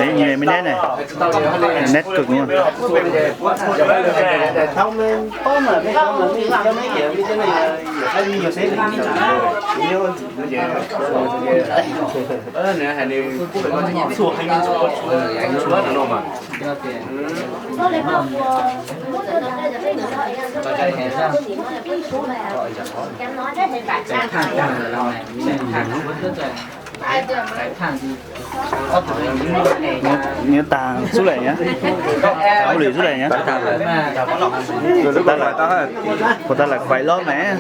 Neb, neb, neb kawg. Nws tag xub lawm nyab, ua lwm xub lawm nyab. Puas tau lam kuais lob mas.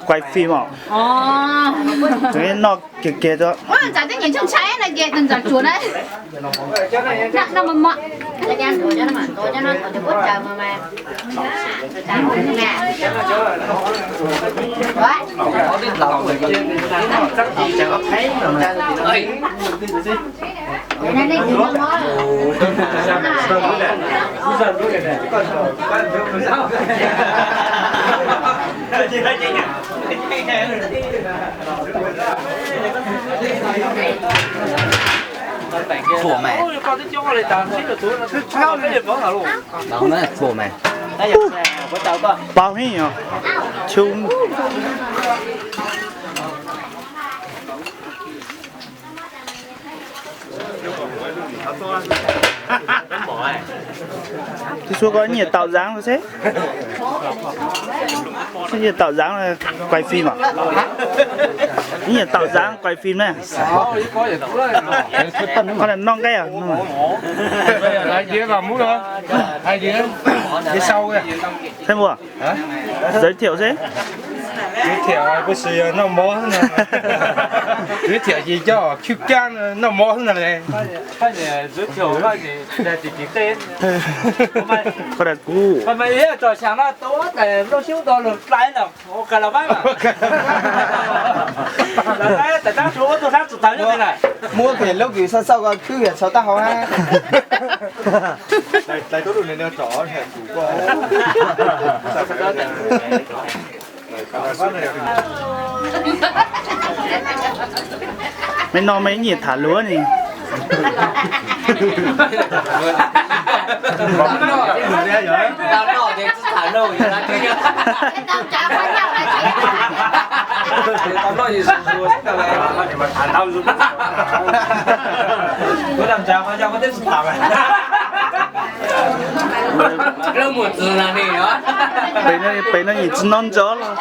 Kuais phim os. Noj kiag kiag tso. Tuaj mas. Tuaj mas. Pab heev os. Tshub. Twb xua koj nyiam tau dáng xwb. Nyiam tau dáng kuais phim os. Nyiam tau dáng kuais phim na. Koj noj nqaij os. Thaij ua. Giới thiệu xwb. Giới thiệu, pues, noj mov xwb no. Giới thiệu ces coj khwb kab noj mov xwb no. Koj dag kuv. Muab pem lub kws xauj xauj ko khwb yam txhua taub hau na. Mej noj mej nyiam tham luag ne. Pem no yim tsis noj ntsoov los.